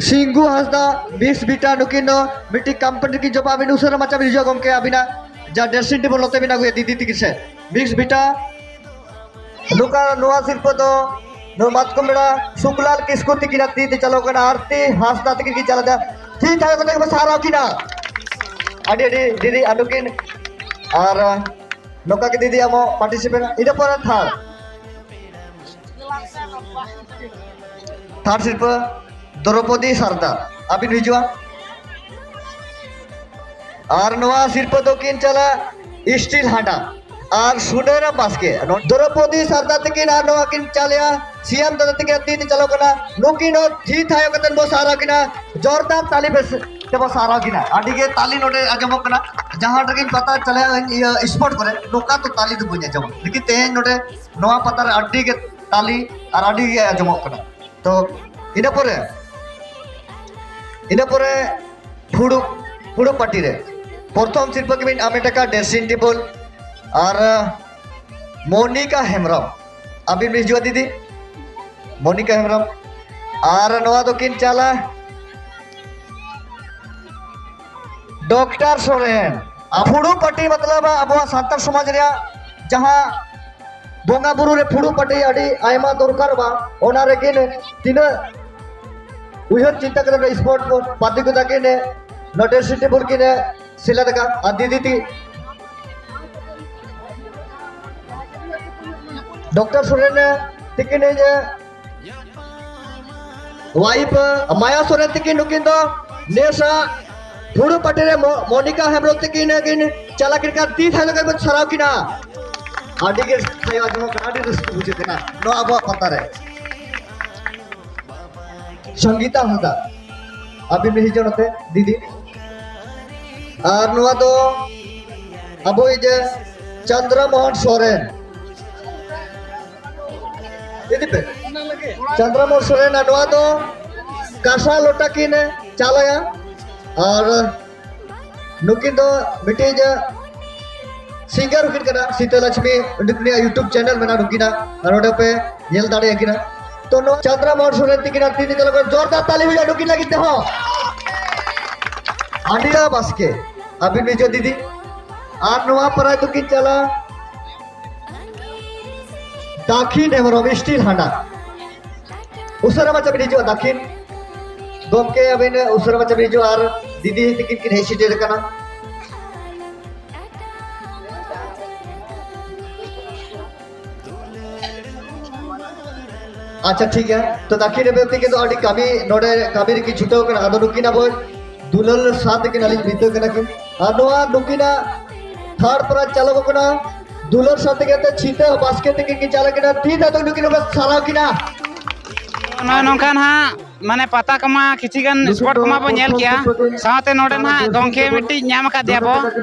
ᱥᱤᱝᱜᱩ ᱦᱟᱸᱥᱫᱟ, ᱢᱤᱥ ᱵᱤᱴᱟ, ᱱᱩᱠᱤᱱ ᱫᱚ ᱢᱤᱫᱴᱤᱡ ᱠᱳᱢᱯᱟᱱᱤ ᱨᱮᱠᱤᱱ ᱡᱚᱵ᱾ ᱟᱹᱵᱤᱱ ᱩᱥᱟᱹᱨᱟ ᱢᱟᱪᱷᱟ ᱵᱤᱱ ᱦᱤᱡᱩᱜᱼᱟ ᱜᱚᱢᱠᱮ, ᱟᱹᱵᱤᱱᱟᱜ ᱡᱟ ᱰᱨᱮᱥᱤᱝ ᱴᱮᱵᱚᱞ ᱱᱚᱛᱮ ᱵᱤᱱ ᱟᱹᱜᱩᱭᱟ ᱫᱤᱫᱤ ᱛᱤᱠᱤᱱ ᱥᱮ᱾ ᱢᱤᱥ ᱵᱤᱴᱟ, ᱱᱚᱝᱠᱟ ᱱᱚᱣᱟ ᱥᱤᱨᱯᱟᱹ ᱫᱚ ᱱᱚᱣᱟ ᱢᱟᱛᱠᱚᱢ ᱵᱮᱲᱟ ᱥᱩᱠᱞᱟᱞ ᱠᱤᱥᱠᱩ ᱛᱤᱠᱤᱱᱟᱜ ᱛᱤ ᱛᱮ ᱪᱟᱞᱟᱣ ᱠᱟᱱᱟ, ᱟᱨᱛᱤ ᱦᱟᱸᱥᱫᱟ ᱛᱤᱠᱤᱱ ᱠᱤᱱ ᱪᱟᱞᱟᱣ ᱮᱫᱟ᱾ ᱴᱷᱤᱠ ᱴᱷᱟᱠ ᱠᱟᱛᱮ ᱜᱮᱵᱚ ᱥᱟᱨᱦᱟᱣ ᱠᱤᱱᱟ᱾ ᱟᱹᱰᱤ ᱟᱹᱰᱤ ᱫᱤᱫᱤ ᱟᱨ ᱱᱩᱠᱤᱱ ᱟᱨ ᱱᱚᱝᱠᱟ ᱜᱮ ᱫᱤᱫᱤ ᱟᱢᱦᱚᱸ ᱯᱟᱨᱴᱤᱥᱤᱯᱮᱴ᱾ ᱤᱱᱟᱹ ᱯᱚᱨᱮ ᱛᱷᱟᱨᱰ, ᱛᱷᱟᱨᱰ ᱥᱤᱨᱯᱟᱹ ᱫᱨᱚᱯᱚᱫᱤ ᱥᱟᱨᱫᱟ, ᱟᱹᱵᱤᱱ ᱦᱤᱡᱩᱜᱼᱟ᱾ ᱟᱨ ᱱᱚᱣᱟ ᱥᱤᱨᱯᱟᱹ ᱫᱚᱠᱤᱱ ᱪᱟᱞᱟᱜ ᱥᱴᱤᱞ ᱦᱟᱸᱰᱟ ᱟᱨ ᱥᱩᱱᱟᱹᱨᱟᱢ ᱵᱟᱥᱠᱮ᱾ ᱫᱨᱚᱯᱚᱫᱤ ᱥᱟᱨᱫᱟ ᱛᱤᱠᱤᱱ ᱟᱨ ᱱᱚᱣᱟ ᱠᱤᱱ ᱪᱟᱞᱮᱜᱼᱟ ᱥᱤᱭᱟᱢ ᱫᱟᱫᱟ ᱛᱤᱠᱤᱱ ᱛᱤ ᱛᱮ ᱪᱟᱞᱟᱣ ᱠᱟᱱᱟ᱾ ᱱᱩᱠᱤᱱ ᱦᱚᱸ ᱛᱷᱤᱨ ᱛᱷᱟᱭᱚ ᱠᱟᱛᱮ ᱵᱚ ᱥᱟᱨᱦᱟᱣ ᱠᱤᱱᱟ᱾ ᱡᱳᱨᱫᱟᱨ ᱛᱟᱞᱤ ᱵᱮᱥ ᱛᱮᱵᱚ ᱥᱟᱨᱦᱟᱣ ᱠᱤᱱᱟ᱾ ᱟᱹᱰᱤ ᱜᱮ ᱛᱟᱞᱤ ᱱᱚᱰᱮ ᱟᱸᱡᱚᱢᱚᱜ ᱠᱟᱱᱟ᱾ ᱡᱟᱦᱟᱸ ᱨᱮᱜᱮᱧ ᱯᱟᱛᱟ ᱪᱟᱞᱟᱜᱼᱟ, ᱤᱭᱟᱹ, ᱥᱯᱳᱨᱴ ᱠᱚᱨᱮ, ᱱᱚᱝᱠᱟ ᱛᱚ ᱛᱟᱞᱤ ᱫᱚ ᱵᱟᱹᱧ ᱟᱸᱡᱚᱢᱟ᱾ ᱞᱮᱠᱤᱱ ᱛᱮᱦᱮᱧ ᱱᱚᱰᱮ ᱱᱚᱣᱟ ᱯᱟᱛᱟ ᱨᱮ ᱟᱹᱰᱤ ᱜᱮ ᱛᱟᱞᱤ ᱟᱨ ᱟᱹᱰᱤ ᱜᱮ ᱟᱸᱡᱚᱢᱚᱜ ᱠᱟᱱᱟ᱾ ᱛᱚ ᱤᱱᱟᱹ ᱯᱚᱨᱮ ᱤᱱᱟᱹ ᱯᱚᱨᱮ ᱯᱷᱩᱲᱩᱜ, ᱯᱷᱩᱲᱩᱜ ᱯᱟᱹᱴᱤ ᱨᱮ ᱯᱨᱚᱛᱷᱚᱢ ᱥᱤᱨᱯᱟᱹ ᱜᱮᱵᱤᱱ ᱦᱟᱢᱮᱴ ᱟᱠᱟᱫ ᱰᱨᱮᱥᱤᱝ ᱴᱮᱵᱚᱞ ᱟᱨ ᱢᱚᱱᱤᱠᱟ ᱦᱮᱢᱵᱨᱚᱢ, ᱟᱹᱵᱤᱱ ᱵᱤᱱ ᱦᱤᱡᱩᱜᱼᱟ ᱫᱤᱫᱤ, ᱢᱚᱱᱤᱠᱟ ᱦᱮᱢᱵᱨᱚᱢ᱾ ᱟᱨ ᱱᱚᱣᱟ ᱫᱚᱠᱤᱱ ᱪᱟᱞᱟ ᱰᱚᱠᱴᱚᱨ ᱥᱚᱨᱮᱱ᱾ ᱟᱨ ᱯᱷᱩᱲᱩᱜ ᱯᱟᱹᱴᱤ ᱢᱚᱛᱞᱚᱵ ᱟᱵᱚᱣᱟᱜ ᱥᱟᱱᱛᱟᱲ ᱥᱚᱢᱟᱡᱽ ᱨᱮᱭᱟᱜ ᱡᱟᱦᱟᱸ ᱵᱚᱸᱜᱟ ᱵᱩᱨᱩ ᱨᱮ ᱯᱷᱩᱲᱩᱜ ᱯᱟᱹᱴᱤ ᱟᱹᱰᱤ ᱟᱭᱢᱟ ᱫᱚᱨᱠᱟᱨᱚᱜᱼᱟ, ᱚᱱᱟ ᱨᱮᱜᱮ ᱛᱤᱱᱟᱹᱜ ᱩᱭᱦᱟᱹᱨ ᱪᱤᱱᱛᱟ ᱠᱟᱛᱮ ᱥᱯᱳᱨᱴ ᱯᱟᱹᱴᱤ ᱠᱚ ᱛᱟᱹᱠᱤᱱ ᱱᱚᱰᱮ ᱥᱤᱴᱤ ᱵᱚᱞ ᱠᱤᱱ ᱥᱮᱞᱮᱫ ᱟᱠᱟᱫ᱾ ᱟᱨ ᱫᱤᱫᱤ ᱛᱤ ᱰᱚᱠᱴᱚᱨ ᱥᱚᱨᱮᱱ ᱛᱤᱠᱤᱱ ᱤᱧ ᱣᱟᱭᱤᱯ ᱢᱟᱭᱟ ᱥᱚᱨᱮᱱ ᱛᱤᱠᱤᱱ, ᱱᱩᱠᱤᱱ ᱫᱚ ᱱᱮᱥᱟ ᱯᱷᱩᱲᱩᱜ ᱯᱟᱹᱴᱤ ᱨᱮ ᱢᱚ-, ᱢᱚᱱᱤᱠᱟ ᱦᱮᱢᱵᱨᱚᱢ ᱛᱤᱠᱤᱱ ᱠᱤᱱ ᱪᱟᱞᱟᱜ ᱠᱤᱱ ᱠᱟᱱ ᱛᱤ ᱛᱷᱟᱭᱚ ᱠᱟᱛᱮ ᱥᱟᱨᱦᱟᱣ ᱠᱤᱱᱟ᱾ ᱟᱹᱰᱤ ᱜᱮ ᱛᱷᱟᱭᱚ ᱟᱸᱡᱚᱢᱚᱜ ᱠᱟᱱᱟ, ᱟᱹᱰᱤ ᱨᱟᱹᱥᱠᱟᱹ ᱵᱩᱡᱷᱟᱹᱜ ᱠᱟᱱᱟ ᱱᱚᱣᱟ ᱟᱵᱚᱣᱟᱜ ᱯᱟᱛᱟ ᱨᱮ᱾ ᱥᱚᱝᱜᱤᱛᱟ ᱦᱟᱸᱥᱫᱟ, ᱟᱹᱵᱤᱱ ᱵᱤᱱ ᱦᱤᱡᱩᱜᱼᱟ ᱱᱚᱛᱮ ᱫᱤᱫᱤ᱾ ᱟᱨ ᱱᱚᱣᱟ ᱫᱚ ᱟᱵᱚᱭᱤᱡ ᱪᱚᱱᱫᱨᱚ ᱢᱳᱦᱚᱱ ᱥᱚᱨᱮᱱ, ᱤᱫᱤ ᱯᱮ᱾ ᱪᱚᱱᱫᱨᱚ ᱢᱳᱦᱚᱱ ᱥᱚᱨᱮᱱ, ᱟᱨ ᱱᱚᱣᱟ ᱫᱚ ᱠᱟᱸᱥᱟ ᱞᱚᱴᱟ ᱠᱤᱱ ᱪᱟᱞᱟᱭᱟ᱾ ᱟᱨ ᱱᱩᱠᱤᱱ ᱫᱚ ᱢᱤᱫᱴᱤᱡ ᱥᱤᱝᱜᱟᱨ ᱦᱚᱸᱠᱤᱱ ᱠᱟᱱᱟ, ᱥᱤᱛᱟᱹ ᱞᱚᱠᱥᱢᱤ, ᱱᱩᱠᱤᱱᱟᱜ YouTube ᱪᱮᱱᱮᱞ ᱢᱮᱱᱟᱜᱼᱟ ᱱᱩᱠᱤᱱᱟᱜ, ᱟᱨ ᱚᱸᱰᱮ ᱯᱮ ᱧᱮᱞ ᱫᱟᱲᱮᱭᱟᱠᱤᱱᱟ᱾ ᱛᱚ ᱱᱚᱣᱟ ᱪᱚᱱᱫᱨᱚ ᱢᱳᱦᱚᱱ ᱥᱚᱨᱮᱱ ᱛᱤᱠᱤᱱᱟᱜ ᱛᱤ ᱛᱟᱞᱟ ᱠᱚᱨᱮ ᱡᱳᱨᱫᱟᱨ ᱛᱟᱞᱤ ᱦᱩᱭᱩᱜᱼᱟ ᱱᱩᱠᱤᱱ ᱞᱟᱹᱜᱤᱫ ᱛᱮᱦᱚᱸ᱾ ᱟᱱᱤᱛᱟ ᱵᱟᱥᱠᱮ, ᱟᱹᱵᱤᱱ ᱵᱤᱡᱚᱭ ᱫᱤᱫᱤ᱾ ᱟᱨ ᱱᱚᱣᱟ ᱯᱟᱨᱟ ᱫᱚᱠᱤᱱ ᱪᱟᱞᱟᱜᱼᱟ ᱫᱟᱹᱠᱷᱤᱱ ᱦᱮᱢᱵᱨᱚᱢ, ᱥᱴᱤᱞ ᱦᱟᱸᱰᱟ᱾ ᱩᱥᱟᱹᱨᱟ ᱢᱟᱪᱷᱟ ᱵᱤᱱ ᱦᱤᱡᱩᱜᱼᱟ, ᱫᱟᱹᱠᱷᱤᱱ ᱜᱚᱢᱠᱮ, ᱟᱹᱵᱤᱱ ᱩᱥᱟᱹᱨᱟ ᱢᱟᱪᱷᱟ ᱵᱤᱱ ᱦᱤᱡᱩᱜᱼᱟ, ᱟᱨ ᱫᱤᱫᱤ ᱛᱤᱠᱤᱱ ᱠᱤᱱ ᱦᱮᱡ ᱥᱮᱴᱮᱨ ᱟᱠᱟᱱᱟ᱾ ᱟᱪᱪᱷᱟ, ᱴᱷᱤᱠ ᱜᱮᱭᱟ᱾ ᱛᱚ, ᱫᱟᱹᱠᱷᱤᱱ ᱨᱮ ᱛᱤᱠᱤᱱ ᱫᱚ ᱟᱹᱰᱤ ᱠᱟᱹᱢᱤ, ᱱᱚᱰᱮ ᱠᱟᱹᱢᱤ ᱨᱮᱠᱤᱱ ᱪᱷᱩᱴᱟᱹᱣ ᱠᱟᱱᱟ᱾ ᱟᱫᱚ ᱱᱩᱠᱤᱱ ᱟᱵᱚ ᱫᱩᱞᱟᱹᱲ ᱥᱟᱶ ᱛᱮᱠᱤᱱ ᱟᱹᱞᱤᱧ ᱵᱤᱛᱟᱹ ᱠᱟᱱᱟ ᱠᱤᱱ᱾ ᱟᱨ ᱱᱚᱣᱟ ᱱᱩᱠᱤᱱᱟᱜ ᱛᱷᱟᱨᱰ ᱯᱨᱟᱭᱤᱡᱽ ᱪᱟᱞᱟᱣ ᱠᱟᱱᱟ ᱫᱩᱞᱟᱹᱲ ᱥᱟᱶ ᱛᱮᱜᱮ ᱛᱮ ᱪᱷᱤᱛᱟᱹ ᱵᱟᱥᱠᱮ ᱛᱤᱠᱤᱱ ᱠᱤᱱ ᱪᱟᱞᱟᱜ ᱠᱟᱱᱟ᱾ ᱛᱤ ᱛᱟᱛᱚ ᱱᱩᱠᱤᱱ ᱦᱚᱸ ᱥᱟᱨᱦᱟᱣ ᱠᱤᱱᱟ᱾ ᱱᱚᱜᱼᱚᱭ ᱱᱚᱝᱠᱟ ᱱᱟᱦᱟᱜ, ᱢᱟᱱᱮ, ᱯᱟᱛᱟ ᱠᱚᱢᱟ ᱠᱤᱪᱷᱤ ᱜᱟᱱ ᱥᱯᱚᱴ ᱠᱚᱢᱟ ᱵᱚ ᱧᱮᱞ ᱠᱮᱜᱼᱟ, ᱥᱟᱶᱛᱮ ᱱᱚᱰᱮ ᱱᱟᱦᱟᱜ ᱫᱚᱝᱠᱷᱮ ᱢᱤᱫᱴᱤᱡ ᱧᱟᱢ ᱟᱠᱟᱫᱮᱭᱟ ᱵᱚ᱾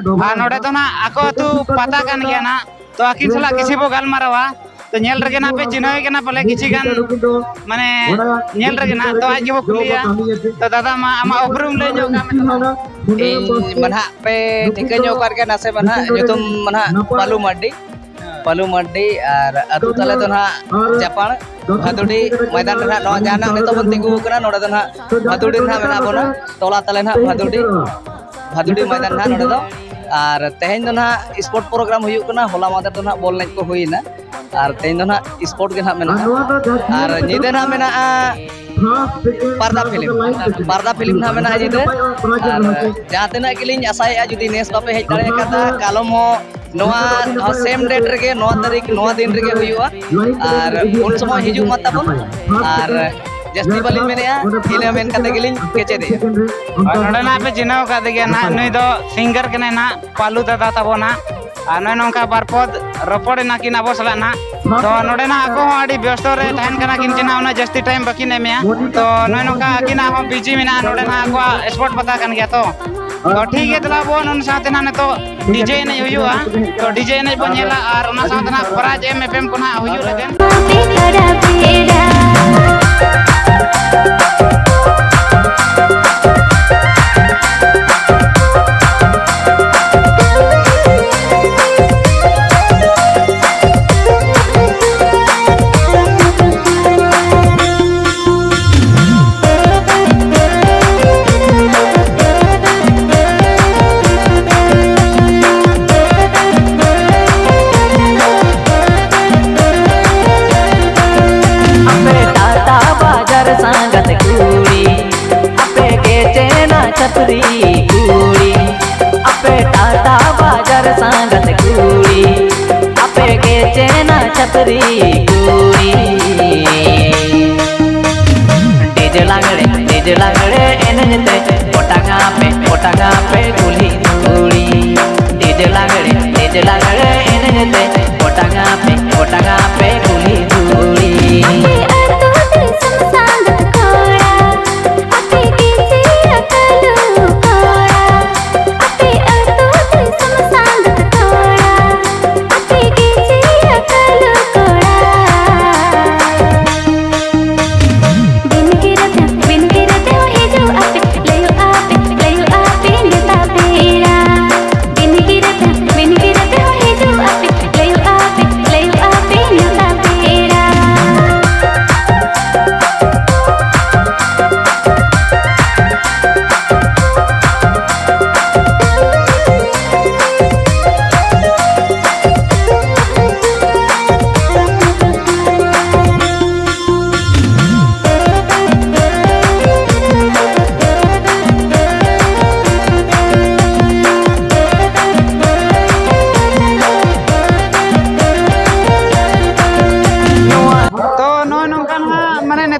ᱟᱨ ᱱᱚᱰᱮ ᱫᱚ ᱱᱟᱦᱟᱜ ᱟᱠᱚ ᱟᱹᱛᱩ ᱯᱟᱛᱟ ᱠᱟᱱ ᱜᱮᱭᱟ ᱱᱟᱦᱟᱜ, ᱛᱚ ᱟᱹᱠᱤᱱ ᱥᱟᱞᱟᱜ ᱠᱤᱪᱷᱤ ᱵᱚ ᱜᱟᱞᱢᱟᱨᱟᱣᱟ᱾ ᱛᱚ ᱧᱮᱞ ᱨᱮᱜᱮ ᱱᱟᱦᱟᱜ ᱯᱮ ᱪᱤᱱᱦᱟᱹᱣ ᱠᱟᱱᱟ ᱯᱟᱞᱮ ᱠᱤᱪᱷᱤ ᱜᱟᱱ, ᱢᱟᱱᱮ ᱧᱮᱞ ᱨᱮᱜᱮ ᱱᱟᱦᱟᱜ᱾ ᱛᱚ ᱟᱡ ᱜᱮᱵᱚ ᱠᱩᱞᱤᱭᱟ᱾ ᱛᱚ ᱫᱟᱫᱟ, ᱢᱟ ᱟᱢᱟᱜ ᱩᱯᱨᱩᱢ ᱞᱟᱹᱭ ᱧᱚᱜ ᱠᱟᱜ ᱢᱮ ᱛᱟᱞᱟᱝ᱾ ᱤᱧ ᱢᱟ ᱱᱟᱦᱟᱜ ᱯᱮ ᱴᱷᱤᱠᱟᱹ ᱧᱚᱜ ᱟᱠᱟᱫ ᱜᱮᱭᱟ ᱱᱟᱥᱮ ᱢᱟ ᱱᱟᱦᱟᱜ, ᱧᱩᱛᱩᱢ ᱢᱟ ᱱᱟᱦᱟᱜ ᱯᱟᱞᱩ ᱢᱟᱨᱰᱤ᱾ ᱯᱟᱞᱩ ᱢᱟᱨᱰᱤ ᱟᱨ ᱟᱹᱛᱩ ᱛᱟᱞᱮ ᱫᱚ ᱱᱟᱦᱟᱜ ᱪᱟᱯᱟᱲ ᱵᱷᱟᱫᱩᱰᱤ ᱢᱚᱭᱫᱟᱱ ᱨᱮ ᱱᱟᱦᱟᱜ᱾ ᱱᱚᱣᱟ ᱡᱟᱦᱟᱸ ᱱᱟᱦᱟᱜ ᱱᱤᱛᱚᱜ ᱵᱚᱱ ᱛᱤᱸᱜᱩ ᱟᱠᱟᱱᱟ, ᱱᱚᱰᱮ ᱫᱚ ᱱᱟᱦᱟᱜ ᱵᱷᱟᱫᱩᱰᱤ ᱨᱮ ᱱᱟᱦᱟᱜ ᱢᱮᱱᱟᱜ ᱵᱚᱱᱟ᱾ ᱴᱚᱞᱟ ᱛᱟᱞᱮ ᱱᱟᱦᱟᱜ ᱵᱷᱟᱫᱩᱰᱤ, ᱵᱷᱟᱫᱩᱰᱤ ᱢᱚᱭᱫᱟᱱ ᱱᱟᱦᱟᱜ ᱱᱚᱰᱮ ᱫᱚ᱾ ᱟᱨ ᱛᱮᱦᱮᱧ ᱫᱚ ᱱᱟᱦᱟᱜ sport program ᱦᱩᱭᱩᱜ ᱠᱟᱱᱟ, ᱦᱚᱞᱟ ᱢᱟᱫᱷᱮᱨ ᱫᱚ ᱱᱟᱦᱟᱜ ᱵᱚᱞ ᱮᱱᱮᱡ ᱠᱚ ᱦᱩᱭᱮᱱᱟ᱾ ᱟᱨ ᱛᱮᱦᱮᱧ ᱫᱚ ᱱᱟᱦᱟᱜ sport ᱜᱮ ᱱᱟᱦᱟᱜ ᱢᱮᱱᱟᱜᱼᱟ᱾ ᱟᱨ ᱧᱤᱫᱟᱹ ᱱᱟᱦᱟᱜ ᱢᱮᱱᱟᱜᱼᱟ ᱯᱟᱨᱫᱟ film, ᱯᱟᱨᱫᱟ film ᱱᱟᱦᱟᱜ ᱢᱮᱱᱟᱜᱼᱟ ᱧᱤᱫᱟᱹ᱾ ᱟᱨ ᱡᱟᱦᱟᱸ ᱛᱤᱱᱟᱹᱜ ᱜᱮᱞᱤᱧ ᱟᱥᱟᱭᱮᱫᱼᱟ, ᱡᱩᱫᱤ ᱱᱮᱥ ᱵᱟᱯᱮ ᱦᱮᱡ ᱫᱟᱲᱮ ᱟᱠᱟᱫᱟ, ᱠᱟᱞᱚᱢ ᱦᱚᱸ ᱱᱚᱣᱟ same date ᱨᱮᱜᱮ, ᱱᱚᱣᱟ ᱛᱟᱹᱨᱤᱠᱷ, ᱱᱚᱣᱟ ᱫᱤᱱ ᱨᱮᱜᱮ ᱦᱩᱭᱩᱜᱼᱟ᱾ ᱟᱨ ᱩᱱ ᱥᱚᱢᱚᱭ ᱦᱤᱡᱩᱜ ᱢᱟ ᱛᱟᱵᱚᱱ᱾ ᱟᱨ ᱡᱟᱹᱥᱛᱤ ᱵᱟᱹᱞᱤᱧ ᱢᱮᱱᱮᱫᱼᱟ, ᱤᱱᱟᱹ ᱢᱮᱱ ᱠᱟᱛᱮ ᱜᱮᱞᱤᱧ ᱠᱮᱪᱮᱫᱮᱜᱼᱟ᱾ ᱟᱨ ᱱᱚᱰᱮ ᱱᱟᱦᱟᱜ ᱯᱮ ᱪᱤᱱᱦᱟᱹᱣ ᱟᱠᱟᱫᱮ ᱜᱮᱭᱟ ᱱᱟᱦᱟᱜ, ᱱᱩᱭ ᱫᱚ singer ᱠᱟᱱᱟᱭ ᱱᱟᱦᱟᱜ, ᱯᱟᱞᱩ ᱫᱟᱫᱟ ᱛᱟᱵᱚ ᱱᱟᱦᱟᱜ᱾ ᱟᱨ ᱱᱚᱜᱼᱚᱭ ᱱᱚᱝᱠᱟ ᱵᱟᱨ ᱯᱚᱫ ᱨᱚᱯᱚᱲ ᱮᱱᱟ ᱠᱤᱱ ᱟᱵᱚ ᱥᱟᱞᱟᱜ ᱱᱟᱦᱟᱜ᱾ ᱛᱚ ᱱᱚᱰᱮ ᱱᱟᱦᱟᱜ ᱟᱠᱚ ᱦᱚᱸ ᱟᱹᱰᱤ ᱵᱮᱥᱛᱚ ᱨᱮ ᱛᱟᱦᱮᱱ ᱠᱟᱱᱟ ᱠᱤᱱ ᱪᱮ ᱱᱟᱦᱟᱜ, ᱩᱱᱟᱹᱜ ᱡᱟᱹᱥᱛᱤ time ᱵᱟᱹᱠᱤᱱ ᱮᱢᱮᱜᱼᱟ᱾ ᱛᱚ ᱱᱚᱜᱼᱚᱭ ᱱᱚᱝᱠᱟ ᱟᱹᱠᱤᱱᱟᱜ ᱦᱚᱸ busy ᱢᱮᱱᱟᱜᱼᱟ, ᱱᱚᱰᱮ ᱱᱟᱦᱟᱜ ᱟᱠᱚᱣᱟᱜ sport ᱯᱟᱛᱟ ᱠᱟᱱ ᱜᱮᱭᱟ᱾ ᱛᱚ ᱛᱚ ᱴᱷᱤᱠ ᱜᱮᱭᱟ, ᱛᱟᱦᱞᱮ ᱟᱵᱚ ᱱᱩᱱ ᱥᱟᱶᱛᱮ ᱱᱟᱦᱟᱜ ᱱᱤᱛᱚᱜ DJ ᱮᱱᱮᱡ ᱦᱩᱭᱩᱜᱼᱟ᱾ ᱛᱚ DJ ᱮᱱᱮᱡ ᱵᱚᱱ ᱧᱮᱞᱟ ᱟᱨ ᱚᱱᱟ ᱥᱟᱶᱛᱮ ᱱᱟᱦᱟᱜ prize ᱮᱢ ᱮᱯᱮᱢ ᱠᱚ ᱱᱟᱦᱟᱜ ᱦᱩᱭᱩᱜ ᱞᱟᱹᱜᱤᱫ᱾ ᱟᱯᱮ ᱴᱟᱴᱟ ᱵᱟᱡᱟᱨ ᱥᱟᱸᱜᱟᱛ ᱠᱩᱲᱤ, ᱟᱯᱮ ᱜᱮ ᱪᱮᱱᱟ ᱪᱷᱟᱹᱯᱨᱤ ᱠᱩᱲᱤ, ᱟᱯᱮ ᱴᱟᱴᱟ ᱵᱟᱡᱟᱨ ᱥᱟᱸᱜᱟᱛ ᱠᱩᱲᱤ, ᱟᱯᱮ ᱜᱮ ᱪᱮᱱᱟ ᱪᱷᱟᱹᱯᱨᱤ ᱠᱩᱲᱤ᱾ DJ ᱞᱟᱜᱽᱲᱮ, DJ ᱞᱟᱜᱽᱲᱮ ᱮᱱᱮᱡ ᱛᱮ ᱚᱴᱟᱝᱟ ᱯᱮ, ᱚᱴᱟᱝᱟ ᱯᱮ ᱠᱩᱞᱦᱤ ᱫᱷᱩᱲᱤ᱾ DJ ᱞᱟᱜᱽᱲᱮ, DJ ᱞᱟᱜᱽᱲᱮ ᱮᱱᱮᱡ ᱛᱮ ᱚᱴᱟᱝᱟ ᱯᱮ, ᱚᱴᱟᱝᱟ ᱯᱮ ᱠᱩᱞᱦᱤ ᱫᱷᱩᱲᱤ᱾ ᱟᱯᱮ ᱟᱹᱛᱩ ᱫᱤᱥᱚᱢ ᱥᱟᱸᱜᱟᱛ ᱠᱚᱲᱟ, ᱟᱯᱮ ᱜᱮ ᱪᱮᱫ ᱟᱠᱟᱞᱩ ᱠᱚᱲᱟ, ᱟᱯᱮ ᱟᱹᱛᱩ ᱫᱤᱥᱚᱢ ᱥᱟᱸᱜᱟᱛ ᱠᱚᱲᱟ, ᱟᱯᱮ ᱜᱮ ᱪᱮᱫ ᱟᱠᱟᱞᱩ ᱠᱚᱲᱟ᱾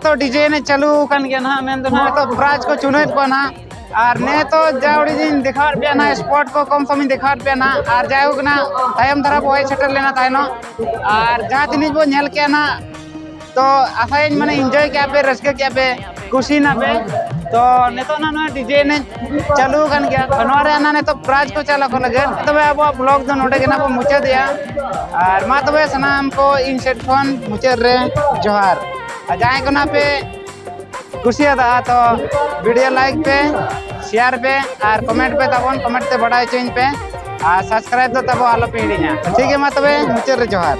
ᱛᱚ ᱰᱤᱡᱮ ᱮᱱᱮᱡ ᱪᱟᱹᱞᱩ ᱟᱠᱟᱱ ᱜᱮᱭᱟ ᱱᱟᱦᱟᱜ, ᱢᱮᱱᱫᱚ ᱱᱟᱦᱟᱜ ᱱᱤᱛᱚᱜ ᱯᱨᱟᱭᱤᱡᱽ ᱠᱚ ᱪᱩᱱᱟᱹᱣᱮᱫ ᱠᱚᱣᱟ ᱱᱟᱦᱟᱜ᱾ ᱟᱨ ᱱᱮ ᱛᱚ ᱡᱟ ᱩᱰᱤᱡ ᱤᱧ ᱫᱮᱠᱷᱟᱣᱟᱫ ᱯᱮᱭᱟ ᱱᱟᱦᱟᱜ, ᱥᱯᱚᱴ ᱠᱚ ᱠᱚᱢ ᱥᱚᱢ ᱤᱧ ᱫᱮᱠᱷᱟᱣᱟᱫ ᱯᱮᱭᱟ ᱱᱟᱦᱟᱜ᱾ ᱟᱨ ᱡᱟᱭᱦᱳᱠ ᱱᱟᱦᱟᱜ, ᱛᱟᱭᱚᱢ ᱫᱷᱟᱨᱟ ᱵᱚ ᱦᱮᱡ ᱥᱮᱴᱮᱨ ᱞᱮᱱᱟ ᱛᱟᱭᱱᱚᱢ᱾ ᱟᱨ ᱡᱟᱦᱟᱸ ᱛᱤᱱᱟᱹᱜ ᱵᱚ ᱧᱮᱞ ᱠᱮᱜᱼᱟ ᱱᱟᱦᱟᱜ, ᱛᱚ ᱟᱥᱟᱭᱟᱹᱧ ᱢᱟᱱᱮ ᱤᱱᱡᱚᱭ ᱠᱮᱜᱼᱟ ᱯᱮ, ᱨᱟᱹᱥᱠᱟᱹ ᱠᱮᱜᱼᱟ ᱯᱮ, ᱠᱩᱥᱤᱭᱮᱱᱟ ᱯᱮ᱾ ᱛᱚ ᱱᱤᱛᱚᱜ ᱱᱟᱦᱟᱜ ᱱᱚᱣᱟ ᱰᱤᱡᱮ ᱮᱱᱮᱡ ᱪᱟᱹᱞᱩ ᱟᱠᱟᱱ ᱜᱮᱭᱟ᱾ ᱛᱚ ᱱᱚᱣᱟ ᱨᱮ ᱱᱟᱦᱟᱜ ᱱᱤᱛᱚᱜ ᱯᱨᱟᱭᱤᱡᱽ ᱠᱚ ᱪᱟᱞ ᱟᱠᱚ ᱞᱟᱹᱜᱤᱫ᱾ ᱛᱚᱵᱮ ᱟᱵᱚᱣᱟᱜ ᱵᱞᱚᱜ ᱫᱚ ᱱᱚᱰᱮ ᱜᱮ ᱱᱟᱦᱟᱜ ᱵᱚ ᱢᱩᱪᱟᱹᱫᱮᱜᱼᱟ᱾ ᱟᱨ ᱢᱟ ᱛᱚᱵᱮ ᱥᱟᱱᱟᱢ ᱠᱚ ᱤᱧ ᱥᱮᱫ ᱠᱷᱚᱱ ᱢᱩᱪᱟᱹᱫ ᱨᱮ ᱡᱚᱦᱟᱨ᱾ ᱟᱨ ᱡᱟᱦᱟᱸᱭ ᱠᱚ ᱱᱟᱦᱟᱜ ᱯᱮ ᱠᱩᱥᱤᱭᱟᱫᱟ ᱛᱚ ᱵᱷᱤᱰᱤᱭᱳ ᱞᱟᱭᱤᱠ ᱯᱮ, ᱥᱮᱭᱟᱨ ᱯᱮ ᱟᱨ ᱠᱚᱢᱮᱱᱴ ᱯᱮ ᱛᱟᱵᱚᱱ, ᱠᱚᱢᱮᱱᱴ ᱛᱮ ᱵᱟᱰᱟᱭ ᱦᱚᱪᱚᱧ ᱯᱮ᱾ ᱟᱨ ᱥᱟᱵᱥᱠᱨᱟᱭᱤᱵ ᱫᱚ ᱛᱟᱵᱚ ᱟᱞᱚ ᱯᱮ ᱦᱤᱲᱤᱧᱟ᱾ ᱴᱷᱤᱠ ᱜᱮᱭᱟ, ᱢᱟ ᱛᱚᱵᱮ ᱢᱩᱪᱟᱹᱫ ᱨᱮ ᱡᱚᱦᱟᱨ᱾